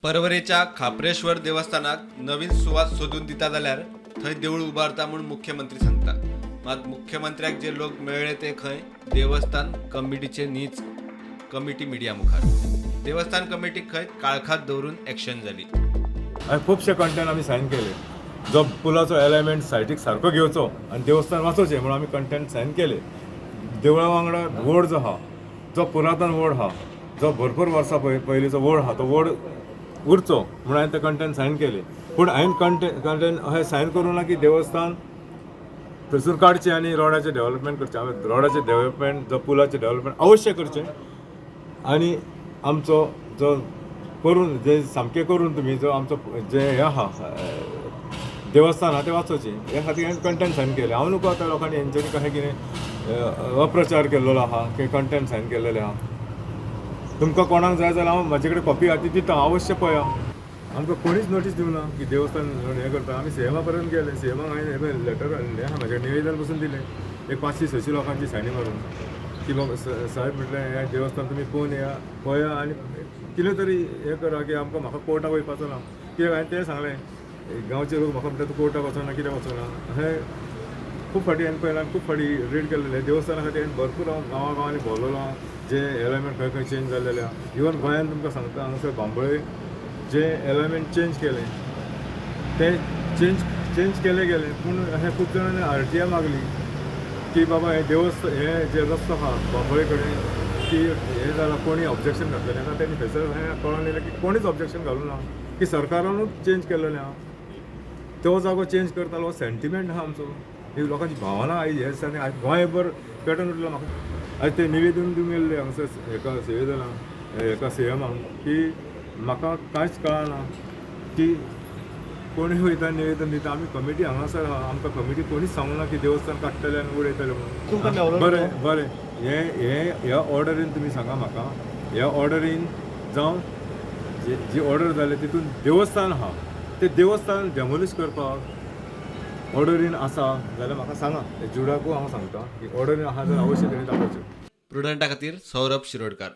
परवरेच्या खाप्रेश्वर देवस्थानाक नवीन सुवात सोदून दिता जाल्यार थंय देवूळ उबारता म्हूण मुख्यमंत्री सांगता. मात मुख्यमंत्र्याक जे लोक मेळ्ळे ते खंय देवस्थान कमिटीचे न्हीच. कमिटी मिडिया मुखार. देवस्थान कमिटी खंय काळखात दवरून एक्शन जाली. आनी खुबशे कंटेंट आमी सायन केले. जो पुलाचो एलायमेंट सायटीक सारको घेवचो आनी देवस्थान वाचोवचें म्हणून आमी कंटेंट सायन केले. देवळा वांगडा वड जो आहा, जो पुरातन वड आहा, जो भरपूर वर्सां पयलींचो वड आहा, तो वड उरचो म्हणून हांवें ते कंटेंट सायन केले. पूण हांवें कंटेंट अशें सायन करूं ना की देवस्थान थंयसून काडचें आनी रोडाचें डेवलपमेंट करचें. हांवें रोडाचें डेवलपमेंट, जो पुलाचें डेवलपमेंट अवश्य करचें आनी आमचो जो करून जे सामकें करून तुमी जो आमचो जे हें आहा, देवस्थान आहा, तें वाचोवचें. हे खातीर हांवें कंटेंट सायन केलें. हांव न्हू आतां लोकांनी हेंच्यांनी कशें कितें अप्रचार केल्लो आहा की कंटेंट सायन केलेलें आहा. तुमकां कोणाक जाय जाल्यार हांव म्हाजे कडेन कॉपी आहा ती दिता, अवश्य पळया. आमकां कोणीच नोटीस दिवना की देवस्थान हें करता. आमी सीएमा पर्यंत गेले. सीएमाक हांवें हें लेटर हें आहा म्हाजें, निवेदन पसून दिलें, एक 500-600 लोकांची सायनी मारून की बाबा साहेब म्हटलें, हें देवस्थान तुमी पळोवन येया, पळया आनी कितें तरी हें करा की आमकां म्हाका कोर्टाक वयपाचो ना. कित्याक हांवें तें सांगलें, गांवचे लोक म्हाका म्हणटा, तूं कोर्टाक वचना, कित्याक वचना? अशें खूब फावटी हांवें पळयलां, खूब फावटी रीड केल्लें. देवस्थाना खातीर हांवें भरपूर हांव गांवा गांवांनी भोंवलेलो आहा, जे एलायमेंट खंय खंय चेंज जाल्लेले आहा. इवन गोंयांत तुमकां सांगता, हांगासर बांबोळे जे एलायमेंट चेंज केलें, तें चेंज केलें गेलें, पूण अशें खूब जाणांनी आरटीआय मागली की बाबा हें देवस्थ हें जे रस्तो आहा बांबोळे कडेन की हें जालां, कोणी ऑब्जेक्शन घातलेलें आतां तेणी थंयसर हें कळोन येयलें की कोणीच ऑब्जेक्शन घालूं ना, की सरकारानूच चेंज केल्लेलें आहा. तो जागो चेंज करतालो, सेंटिमेंट आहा आमचो, ही लोकांची भावना आयज हे दिसांनी आयज गोंयभर पेटून उरला. म्हाका आयज ते निवेदन दिवंक येयल्ले हांगासर हेका निवेदनाक हेका सीएमाक की म्हाका कांयच कळना की कोणी वयता निवेदन दिता. आमी कमिटी हांगासर आहा, आमकां कमिटी कोणीच सांगूं ना की देवस्थान काडटले आनी उडयतले तुमकां म्हणून. मेवलो? बरें बरें, हे हे ह्या ऑर्डरीन तुमी सांगा म्हाका, ह्या ऑर्डरीन जावं जी जी ऑर्डर जाली तितून देवस्थान आहा, ते देवस्थान डेमोलिश करपाक ऑर्डरीन आसा जाल्यार म्हाका सांगा. जुडाकू हांव सांगता की ऑर्डरीन आहा जाल्यार अवश्य तेणी दाखोवचें. प्रुडंटा खातीर सौरभ शिरोडकार.